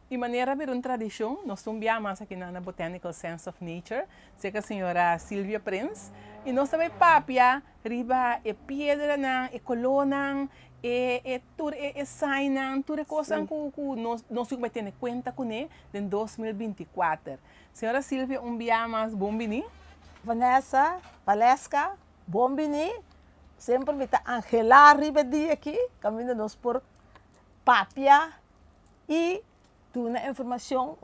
I manera a bira un tradishon, nos ta un bia mas aki na na Botanical Sense of Nature, serka señora Sylvia Prins, i nos ta bai papia riba e piedranan, e kolónan, e e tur e e sainan, tur e kosnan ku ku nos nos tin ku bai tene kuenta kuné den 2024. Señora Sylvia, un bia mas bon biní. Vanessa, Valeska, bon biní. Semper mi ta anhelá riba e dia aki, kaminda nos por papia i duna informashon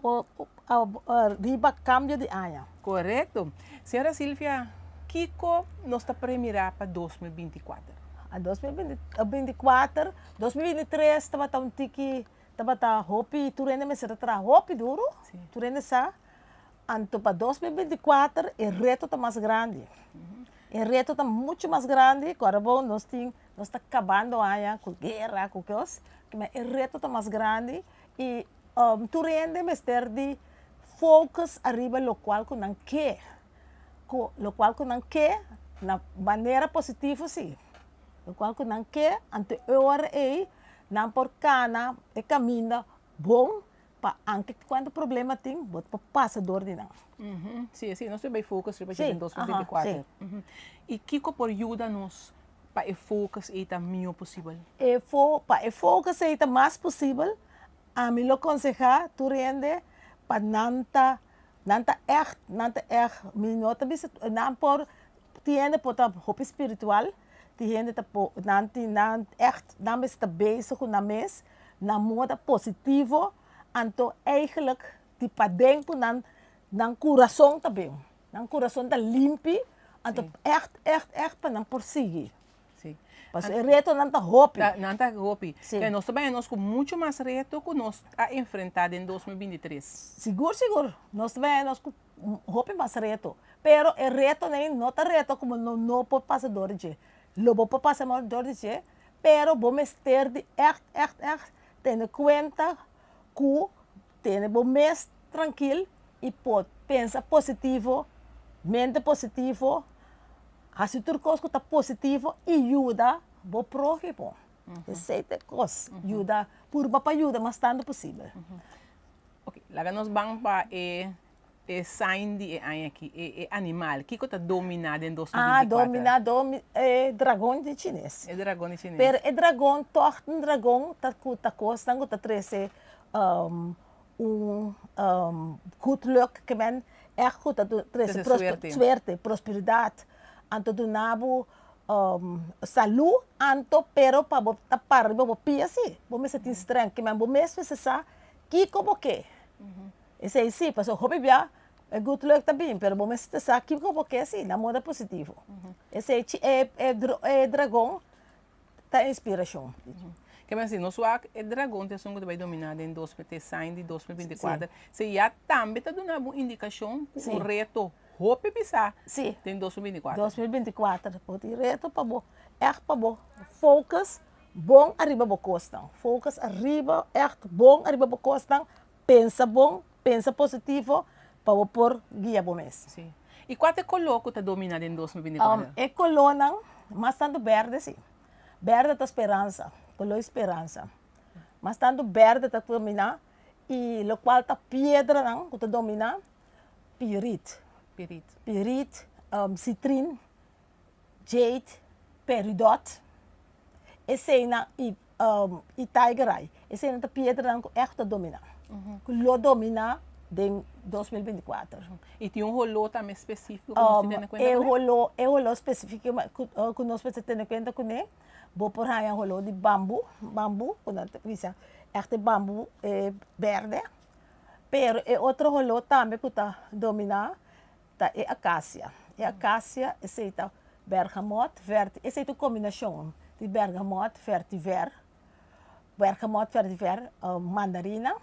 riba kambio di aña. Korekto. Señora Silvia, kiko nos ta premirá pa 2024? A 2024, 2023 tabata un tiki, tabata hopi, tur hende mester a traha hopi duru, tur hende sa. Anto pa 2024 e reto ta mas grandi. E reto ta muchu mas grandi, ku ora bo nos tin Nos ta kabando aña ku guera, ku kos, ma e reto ta mas grandi i tur hende mester di focus ariba lokual ku nan ke, ku lokual ku nan ke na manera positivo si, lokual ku nan ke anto e ora ei nan por kana e kaminda bon pa anke kuantu problema tin bo por pasa dor di nan. Si, si, nos ta bai focus riba dje den 2024. I kiko por yuda nos pa e focus ei ta mihó posibel? E fo, pa e focus ei ta mas posibel, ami lo konsehá tur hende pa nan ta, nan ta ègt, nan ta ègt, mi no ta bisa, nan por, tin hende por ta hopi spiritual, tin hende ta por, nan tin, nan ègt, nan mester ta bezig ku nan mes, na moda positivo, anto eigenlijk di paden ku nan, nan kurason ta bin. Nan kurason ta limpi, anto ègt, ègt, ègt pa nan por sigui. Sí. Pasobra e retonan ta hopi. Nan ta hopi. Sí. Nos ta baña nos ku muchu mas reto ku nos a enfrentá den 2023. Sigur, sigur. Nos ta baña nos ku hopi mas reto. Pero e retonan no ta reto ku bo no por pasa dor di dje. Lo bo por pasa dor di dje, pero bo mester di ègt, ègt, ègt tene kuenta ku tene bo mes trankil i por pensa positivo, mente positivo, hasi tur kos ku ta positivo i yuda bo próhimo. Esei ta e kos, yuda, purba pa yuda mas tantu posibel. Ok, laga nos ban pa e e sign di e aña aki, e e animal. Kiko ta dominá den Ah, 2024? dominá domi e dragon di chines. E dragon di chines. Pero e dragon tòg un dragon ta ku ta kosnan ku ta trese un good luck ke men ègt ku ta trese Trese suerte. suerte, prosperidat, anto duna bo salú, anto pero pa bo ta para riba bo pia si bo mester tin strength ke men bo mes mester sa kiko bo ke. Esei si, pasobra hopi bia e good luck ta bin, pero bo mester sa kiko bo ke si na moda positivo. Esei e e dragon ta inspirashon. Ke men si nos wak e dragon ta esun ku ta bai dominá den dos mil te sign di 2024, se ya tambe ta duna bo indikashon ku un reto hopi pisá den 2024. 2024 bo tin reto pa bo ègt pa bo focus bon ariba bo kosnan, focus ariba ègt bon ariba bo kosnan. Pensa bon, pensa positivo pa bo por guia bo mes. Sí. I kua ta e koló ku ta dominá den 2024? E kolónan mas tantu bèrdè sí. Bèrdè ta speransa, koló di speransa. Mas tantu bèrdè ta dominá i lokual ta piedranan ku ta dominá, pirit. Pirit. Pirit, sitrin, jade, peridot, eseinan i i tiger eye, eseinan ta piedranan ku ègt ta dominá, ku lo dominá den 2024. I tin un holó tambe spesífiko ku nos tin tene kuenta E kuné? holó, e holó spesífiko ku nos mester tene kuenta kuné, bo por haña holó di bambu, bambu ku nan ta bisa ègt e bambu bèrdè, pero e otro holó tambe ku ta dominá ta e akasia. E akasia esei ta bergamot, vèrti, esei ta un kombinashon di bergamot, vèrtiver, bergamot, vèrtiver, mandarina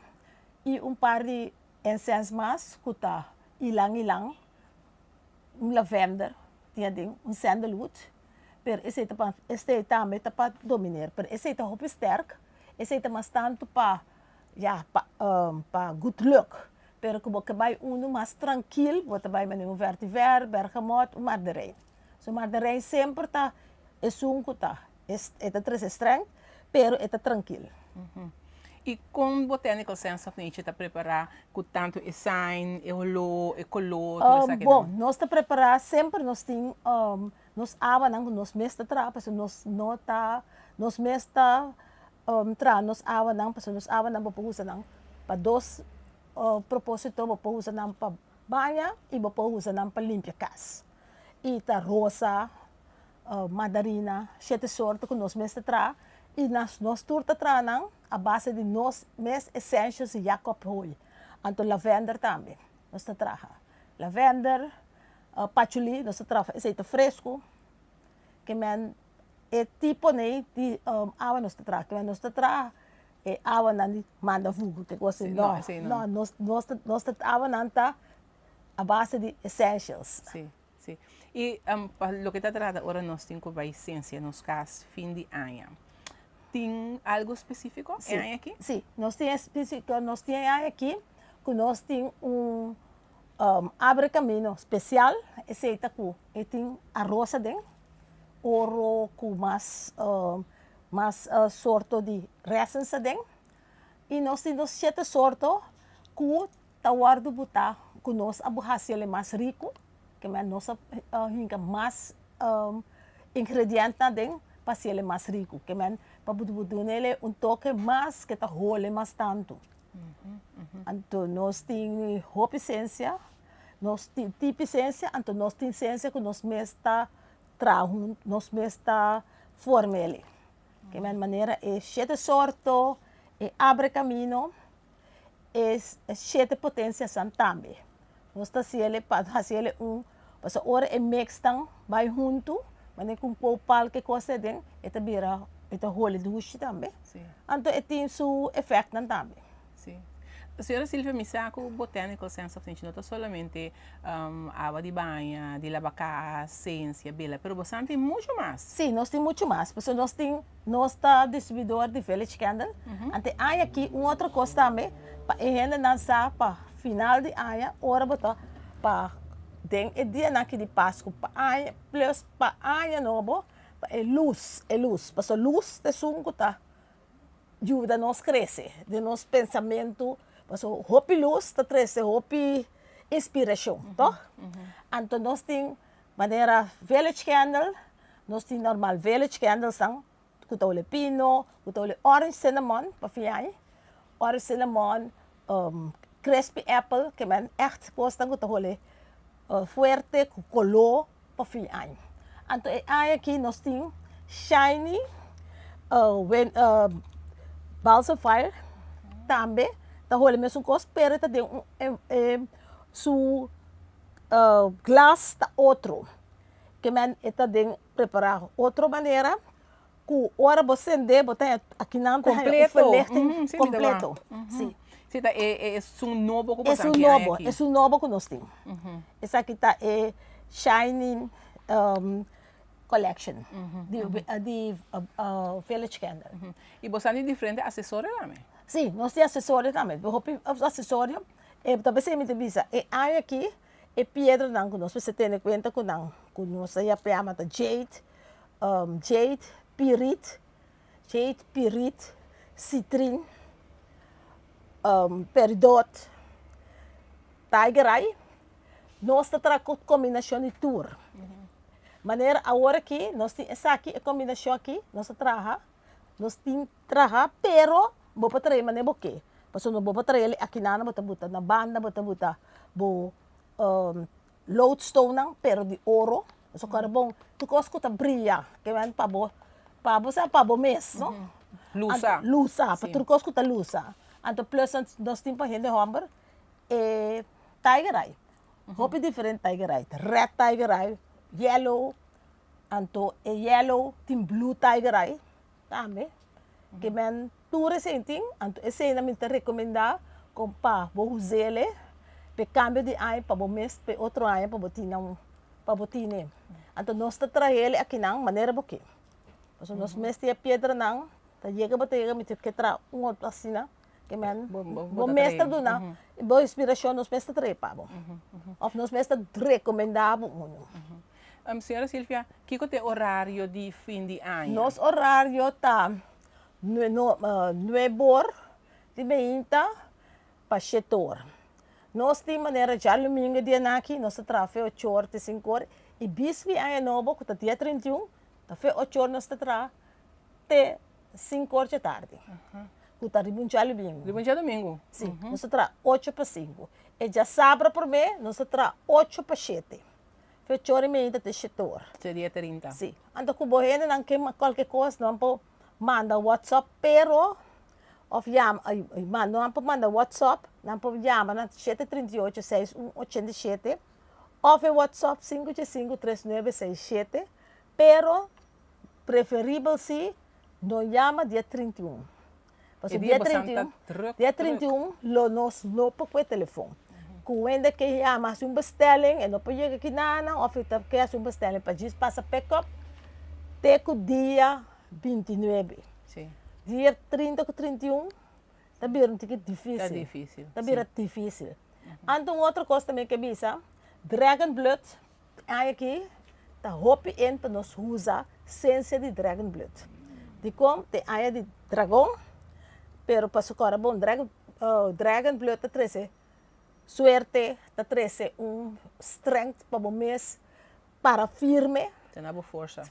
i un par di ensens mas ku ta ilang ilang, un lavender tin aden, un sandalwood, pero esei ta pa esei tambe ta pa domineer, pero esei ta hopi sterk, esei ta mas tantu pa ya pa pa good luck. Pero ku bo ke bai unu mas trankil, bo ta bai manera un vèrtivèr, bèrgamòt, un marderijn. So marderijn semper ta esun ku ta, e ta trese strèng, pero e ta trankil. I kon Botanical Sense of Nature ta prepará ku tantu e sign, e holó, e koló, tur esaki nan? Bon, nos ta prepará semper nos tin nos awanan ku nos mes ta traha pasobra nos no ta, nos mes ta traha nos awanan pasobra nos awanan bo por usa nan pa dos propósito, bo por usa nan pa baña i bo por usa nan pa limpia kas. I ta rosa, mandarina, shete sorto ku nos mes ta traha i nos tur ta traha nan a base di nos mes essentials di Jacob Hooi. Anto lavender tambe nos ta traha. Lavender, patchouli nos ta traha esei ta fresku ke men e tipo nei di awa nos ta traha. Ke men nos ta traha e awanan di manda vugu ke kos asina. No, no, nos ta awanan ta a base di essentials. Sí. I pa loke ta trata ora nos tin ku bai sensia nos kas fin di aña, tin algu spesífiko e aña aki? Sí, nos tin espesífiko, nos tin e aña aki ku nos tin un abre kamino spesial, esei ta ku e tin aros aden, oro ku mas mas sorto di resins aden, i nos tin dos shete sorto ku ta wòrdu butá ku nos a hasi el mas riku, ke men nos a hinka mas ingredièntnan aden pa hasi el mas riku, ke men pa bo duna el un toke mas ke ta hole mas tantu. Anto nos tin hopi sensia, nos tin tipi sensia, anto nos tin sensia ku nos mes ta traha huntu, nos mes ta forma el. Ke men manera e shete sorto, e abre kamino. E shete potensiasan tambe. Nos ta hasi el pa hasi el un, pasobra ora e mixnan bai huntu, manera ku un pou pal ke kos aden, e ta bira, e ta holi dushi tambe. Anto e tin su efèktnan tambe. Sí. Señora Silvia, mi sa ku Botanical Sense of Nature no ta solamente awa di baña, di laba kas, sensia, bela, pero bosan tin muchu mas. Sí, nos tin muchu mas, pasobra nos tin Nos ta distribuidor di Village Candle. Ante aña aki un otro kos tambe pa e hendenan sa pa final di aña ora bo ta pa den e dianan aki di Pasku pa aña plus pa aña nobo pa e lus e lus pasobra lus ta esun ku ta yuda nos krese den nos pensamentu pasobra hopi lus ta trese hopi inspirashon tòg anto nos tin Manera village candle, nos tin normal village candlesnan ku ta ole pino, ku ta ole orange cinnamon pa fin aña, orange cinnamon, crispy apple, ke men ègt kosnan ku ta hole fuerte ku koló pa fin aña. Anto e aña aki nos tin shiny balsam fire tambe ta hole mesun kos pero ta den un su Glas ta otro, ke men e ta den prepará otro manera ku ora bo sendé bo ta akinan ta haña un verlichting kompleto. Si. Si ta e esun nobo ku bo ta haña aki. Esun nobo ku nos tin. Esaki ta e shining collection di Village Candle. I bo sa di diferente asesorio tambe? Si, nos tin asesorio tambe. Hopi asesorio. E ta p'esei mi ta bisa, e aña aki e piedranan ku nos mester tene kuenta ku nan, ku nos a yama ta jade, jade, pirit, jade, pirit, sitrin, peridot, tiger eye, nos ta traha ku kombinashon di tur. Manera awor aki nos tin esaki, e kombinashon aki nos ta traha, nos tin traha, pero bo por trae manera bo ke. Pasobra bo por trae akinan bo ta buta na banda bo ta buta bo loadstonenan pero di oro. Pasobra kòrda bon tur kos ku ta bria ke men pa bo pa bo sa pa bo mes no. Lusa. Lusa pa tur kos ku ta lusa. Anto plus nos tin pa hende hòmber e tiger eye. Hopi diferente tiger eye. Red tiger eye, yellow, anto e yellow tin blue tiger eye. Tambe ke men tur esei tin, anto eseinan mi ta rekomendá kon pa bo us'el p'e kambio di aña pa bo mes p'e otro aña pa bo tin nan pa bo tine. Anto nos ta trael akinan manera bo ke. Pasobra nos mes tin e piedranan, ta yega bo ta yega mi tin ke traha un otro asina ke men bo mes ta duna bo inspirashon nos mes ta trae pa bo òf nos mes ta rekomendá bo unu. Señora Silvia, kiko ta e orario di fin di aña? Nos orario ta nuebor. Di meinta pa shete or. Nos tin manera djalumingu di anaki nos ta traha fe ocho or te sinku or i bisbi aña nobo ku ta dia 31 ta fe ocho or nos ta traha te sinku or dje tardi ku ta riba un djalumingu. Riba un djalumingu. Si, nos ta traha ocho pa sinku. E djasabra promé nos ta traha ocho pa shete. Fe ocho or i meinta te shete or. Te dia 30. Si. Anto ku bo hendenan ke kualke kos nan por manda whatsapp pero Of yama, manda nan por manda WhatsApp, nan por yama na 738 61 87 of e WhatsApp 585 3967, pero preferibel si no yama dia 31. Pasobra dia 31, dia 31 lo nos no por kue telefon. Ku wende ke yama hasi un bestelling e no por yega kinanan of e ta ke hasi un bestelling pa djis pasa pick up te ku dia 29. Dia 30 ku 31 ta bira un tiki difisil. Ta difisil. Ta bira difisil. Anto un otro kos tambe ke bisa, dragon blood aña aki ta hopi in pa nos usa sensia di dragon blood. Dikon? Te aña di dragon, pero pasobra ku ora bon dragon dragon blood ta trese suerte, ta trese un strength pa bo mes para firme. Ta na bo forsa.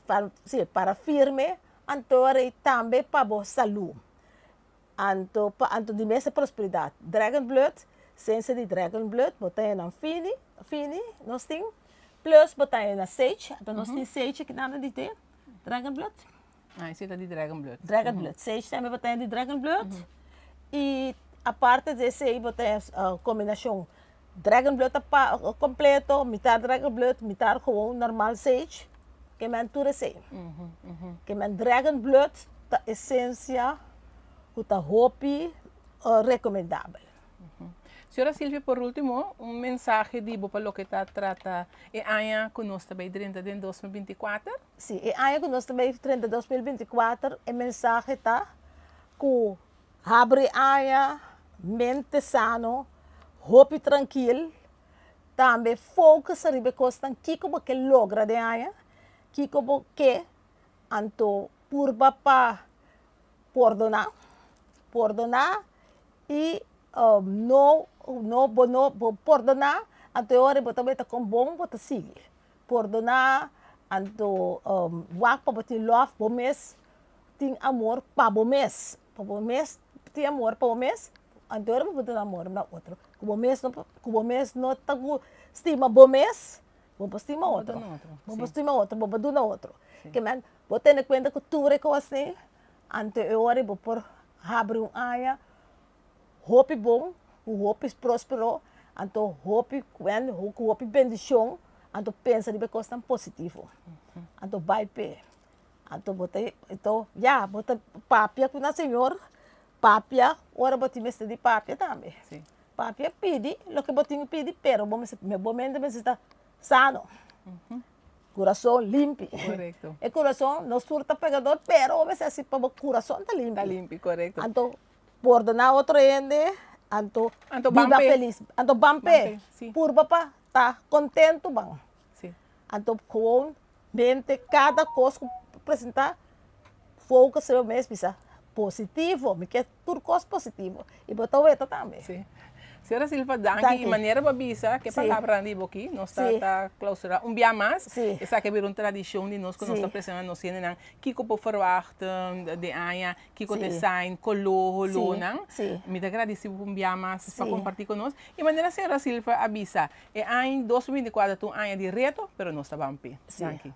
Si, para firme, anto rei tambe pa bo salú. Anto pa anto di mes e prosperidat. Dragon blood, sensia di dragon blood, bo ta hena fini, fini nos tin, plus bo ta hena sage, anto nos tin sage aki nan di te, dragon blood. Ah, esei ta di dragon blood. Dragon blood, sage tambe bo ta hena di dragon blood. I aparte di esei bo ta hena kombinashon Dragon blood ta pa completo, mitar dragon blood, mitar gewoon normal sage, ke men tur esei. Ke men dragon blood ta esencia ku ta hopi recomendabel. Señora Silvia, por ultimo, un mensahe di bo pa loke ta trata e aña ku nos ta bay drenta den 2024? Si, e aña ku nos ta bay drenta 2024, e mensahe ta ku Habri aña, mente sano, hopi trankil, tambe focus riba e kosnan kiko bo ke logra den aña, kiko bo ke, anto purba pa pordoná, pordoná i no no bo no bo pordoná anto e ora bo ta meta kon bon bo ta sigui, pordoná anto wak pa bo tin lòf bo mes tin amor pa bo mes, pa bo mes tin amor pa bo mes, anto ora bo por duna amor na otro. Ku bo mes no por, ku bo mes no ta stima bo mes, bo por stima otro, bo por stima otro, bo por duna otro. Ke men, bo tene kuenta ku tur e kos ei, anto e ora bo por habri un aña hopi bon, ku hopi prospero, anto hopi ku hopi bendishon, anto pensa riba e kosnan positivo, anto bai p'e. Anto bo ta, anto ya, bo ta papia ku nan Señor, papia ora bo tin mester di papia tambe. Sí. Papia pidi loke bo tin ku pidi, pero bo mester, bo mente mester ta sano, kurason limpi. Korekto. E kurason, nos tur ta pekador, pero bo mester hasi pa bo kurason ta limpi. Ta limpi, korekto. Anto pordoná otro hende, anto Anto ban biba p'e. felis. Anto ban Ban p'e. p'e, sí. Purba pa ta kontentu ban. Sí. Anto gewoon mente kada kos ku presentá focus riba mes bisa positivo, mi ke tur kos positivo i bo ta weta tambe. Sí. Señora Silva, danki. I manera bo a bisa ke palabranan di bo aki, nos ta ta clausura un bia mas. Esaki a bira un tradishon di nos ku nos ta presenta nos hendenan kiko por verwacht den aña, kiko ta e sign, koló, holónan. Mi ta gradisi bo un bia mas pa kompartí ku nos. I manera señora Silva a bisa, E aña 2024 ta un aña di reto, pero nos ta ban p'e. Sí. Danki.